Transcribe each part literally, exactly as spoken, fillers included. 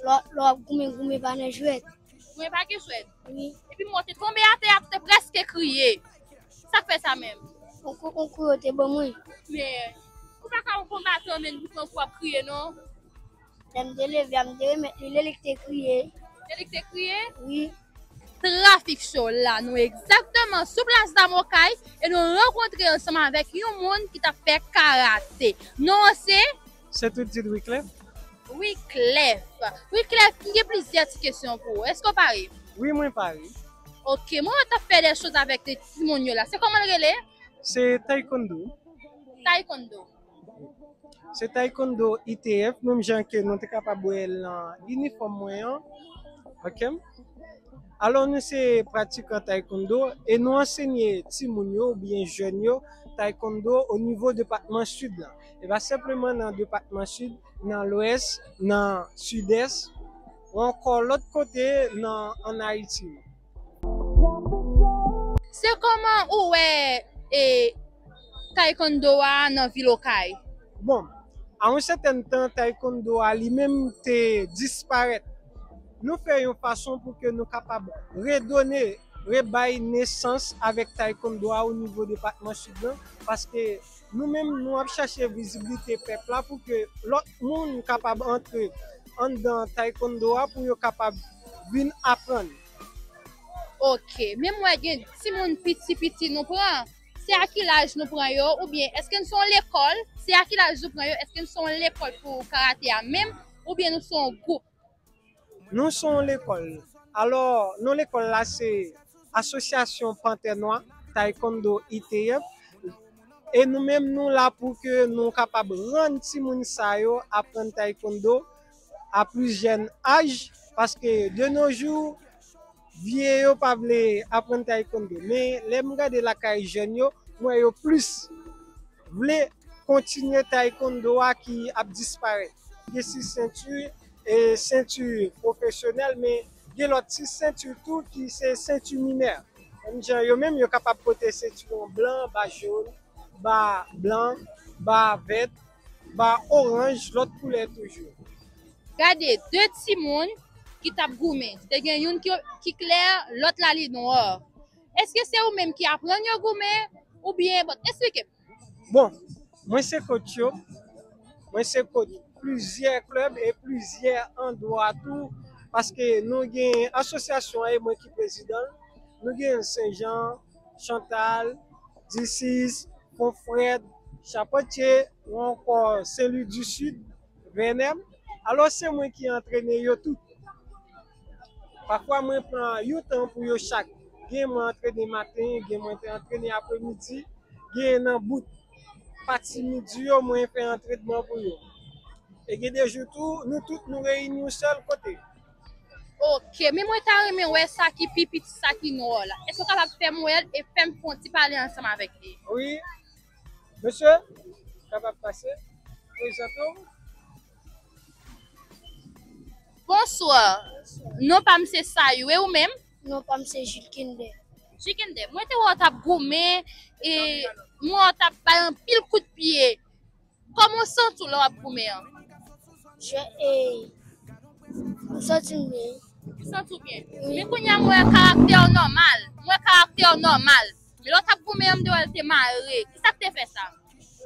Lè, lè w ap goumen, goumen pa nan jwèt. Goumen pa gen jwèt. Wi. Epi mwen te tonbe atè a, te prèske kriye. Sa k fè sa menm? Yon kou, yon kou yo te ban mwen. Men, ou pa ka yon konbatan menm pou pran kou ap kriye non. Lè m te leve a, m te remèt li, lè li te kriye. Lè li te kriye? Wi. Trafik Show la, nou egzakteman sou plas Dam Okay e nou rankontre ansanm avèk yon moun ki t ap fè karate. Non an se? Se tout dit Wiclef. Wiclef. Wiclef, m gen plizyè ti kesyon pou ou. Èske w pare? Wi, mwen pare. Ok, mwen wè w t ap fè de choz avèk de timoun yo la. Se kòman l rele? Se taekwondo. Taekwondo. Se taekwondo I T F, menm jan ke nou te kapab wè l nan inifòm mwen an. Ok? Alò, nou se pratikan taekwondo e nou ansenye timoun yo oubyen jèn yo taekwondo o nivo depatman Sid la. E pa senpleman nan depatman Sid, nan Lwès, nan Sidès, ou ankò lòt kote nan, ann Ayiti. Se kòman ou wè, e, taekwondo a nan vil Okay? Bon, a yon sètèn tan, taekwondo a li menm te disparèt. Nou fè yon fason pou ke nou kapab redone, rebay nesans avèk taekwondo a o nivo depatman Sid lan, paske nou menm, nou ap chache viziblite pèp la pou ke lòt moun kapab antre anndan taekwondo a, pou yo kapab vin aprann. Ok, men m wè gen timoun piti piti nou pran. Se a ki laj nou pran yo? Oubyen èske n se yon lekòl? Se a ki laj nou pran yo? Èske n se yon lekòl pou karate a menm? Oubyen nou se yon gwoup? Nou se yon lekòl. Alò, non lekòl la se Asosyasyon Pantè Nwa Taekwondo I T F. E nou menm, nou la pou ke nou kapab rann timoun sa yo aprann taekwondo a pli jèn aj, paske de nos jours, vye yo pa vle aprann taekwondo. Men lè m gade lakay jèn yo, m wè yo plis vle kontinye taekwondo a ki ap disparèt. Gen sis senti, e senti pwofesyonèl, men gen lòt sis senti tou ki se senti minè. Menm jan yo menm, yo kapab pote sentiwon blan, ba jòn, ba blan, ba vèt, ba oranj, lòt koulè toujou. Gade de timoun ki t ap goumen. Te gen youn ki, ki klè, lòt la li nwa. Èske se ou menm ki aprann yo goumen? Oubyen, bon, eksplike m. Bon, mwen se coach yo. Mwen se coach plizyè klèb e plizyè andwa tou, paske nou gen asosyasyon an e mwen ki prezidan l. Nou gen Senjan, Chantal, Disis, Fonfrèd, Chapantye, ou ankò Sen Lwi di Sid, Vènèm. Alò, se mwen ki antrene yo tout. Pafwa, mwen pran yon tan pou yo chak. Gen mwen antrene maten, gen mwen te antrene apremidi, gen nan bout pati midi yo, mwen fè antrenman pou yo. E gen de jou tou, nou tout nou reyini yon sèl kote. Ok, men mwen ta renmen wè sa ki pi piti, sa ki nwa la. Èske w kapab fè m wè l e fè m fè yon ti pale ansanm avèk li? Wi. Mesye, kapab pase, prezante w. Bonswa. Non pa m se Sayou, e ou menm? Non pa m se Jilkinder. Jilkinder, mwen te wè w t ap goumen, e mwen wè w t ap bay anpil kout pye. Kòman w santi w lè w ap goumen an? Je, e, m santi m byen. Ou santi w byen? Wi. Men kounye a, mwen wè karaktè w nòmal. Mwen wè karaktè w nòmal. Men lè w t ap goumen an, m te wè l te mare. Kisa k te fè sa?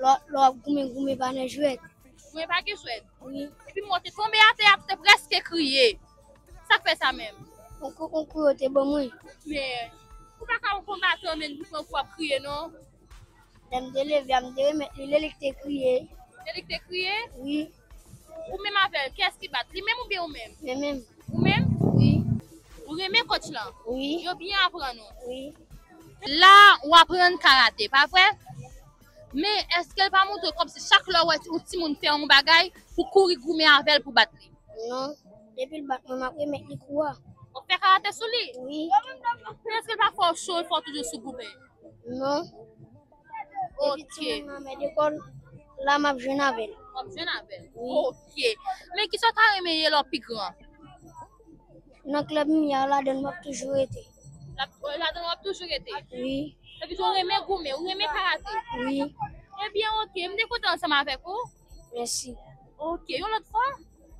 Lè, lè w ap goumen, goumen pa nan jwèt. Goumen pa gen jwèt? Wi. Epi mwen te tonbe atè a, te prèske kriye. Sa k fè sa menm? Yon kou, yon kou yo te ban mwen. Men, ou pa ka yon konbatan menm pou pran kou ap kriye non. Lè m te leve a, m te remèt li, lè li te kriye. Lè li te kriye? Wi. Ou menm avè l, kiyès ki bat? Li menm oubyen ou menm? Mwen menm. Ou menm? Wi. Ou renmen coach lan? Wi. Yo byen aprann ou? Wi. La, w aprann karate, pa vre? Men, èske l pa montre kòmsi chak lè w wè yon timoun fè yon bagay, pou kouri goumen avè l pou bat li? Non. Depi l bat mwen, m ap remèt li kou a. W ap fè karate sou li? Wi. Men èske l pa fè w cho, l fè w toujou sou goumen? Non. Depi timoun nan mèt lekòl, la m ap jwenn avè l. W ap jwenn avè l? Wi. Ok. Men kisa w ta renmen ye lè w pi gran? Nan klèb m ye a, ladan l m ap toujou rete. L ap, ladan l w ap toujou rete? Wi. Sa vle di w renmen goumen, ou renmen karate? Wi. Ebyen, ok, m te kontan ansanm avèk ou. Mèsi. Ok, yon lòt fwa?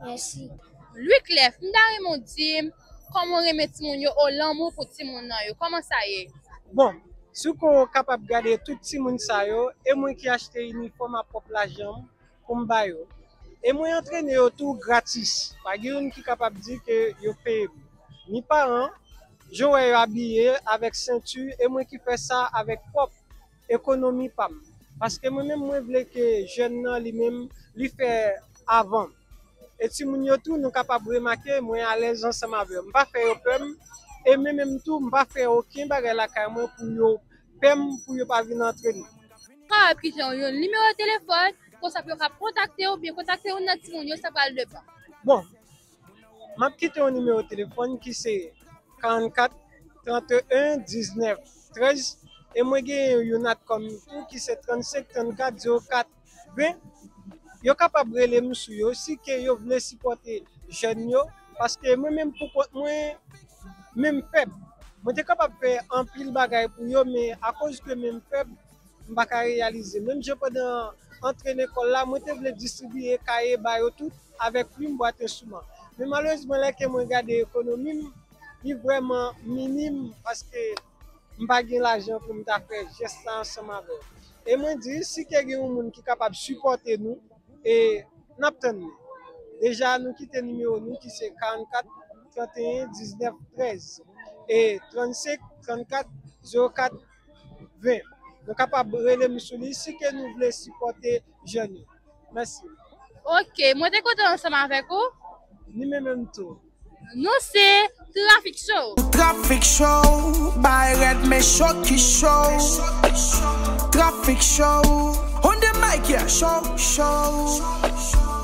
Mèsi. Louis Clef, m ta renmen w di m kòman w renmen timoun yo, o lanmou pou timoun nan yo. Kòman sa ye? Bon, si w ko kapab gade tout timoun sa yo, e mwen ki achte inifòm a pwòp lajan m pou m ba yo. E mwen antrene yo tou gratis. Pa gen youn ki kapab di ke yo peye m. Ni paran, jan w wè yo abiye avèk senti, e mwen ki fè sa avèk pwòp ekonomi pa m. Paske mwen menm mwen vle ke jèn nan li menm li fè avan. E timoun yo tou nou kapab remake mwen alèz ansanm avè yo. M pa fè yo pè m. E mwen menm tou m pa fè okenn bagay lakay mwen pou yo pè m, pou yo pa vin antre m. Kapab kite yon, yon nimewo telefòn, konsa pou yo ka kontakte w, oubyen kontakte youn nan timoun yo, sa pral depann. Bon, m ap kite yon nimewo telefòn ki se karannkat tranteyen diznèf trèz, e mwen gen yon natcom tou ki se trannsenk trannkat zewo kat ven. Yo kapab rele m sou yo si ke yo vle sipòte jèn yo, paske mwen menm pou kont mwen, men m fèb. Mwen te kapab fè anpil bagay pou yo, men akoz ke men m fèb, m pa ka reyalize. Menm jan pandan antre lekòl la, mwen te vle distribiye kaye ba yo tout avèk plim, bwat enstriman. Men malerezman, lè ke mwen gade ekonomi m, li vrèman minim paske m pa gen lajan pou m ta fè jès sa ansanm avè yo. E mwen di, si ke gen yon moun ki kapab sipòte nou, e n ap tann li. Deja, nou kite nimewo nou ki se karannkat tranteyen diznèf trèz e trannsenk trannkat zewo kat ven. Nou kapab rele m sou li si ke nou vle sipòte jèn yo. Mèsi. Ok, mwen te kontan ansanm avèk ou. Ni mwen menm tou. Nou se Traffic Show. Traffic Show, bay rèd men cho ki cho. Traffic Show, on the mic, yeah, show, show.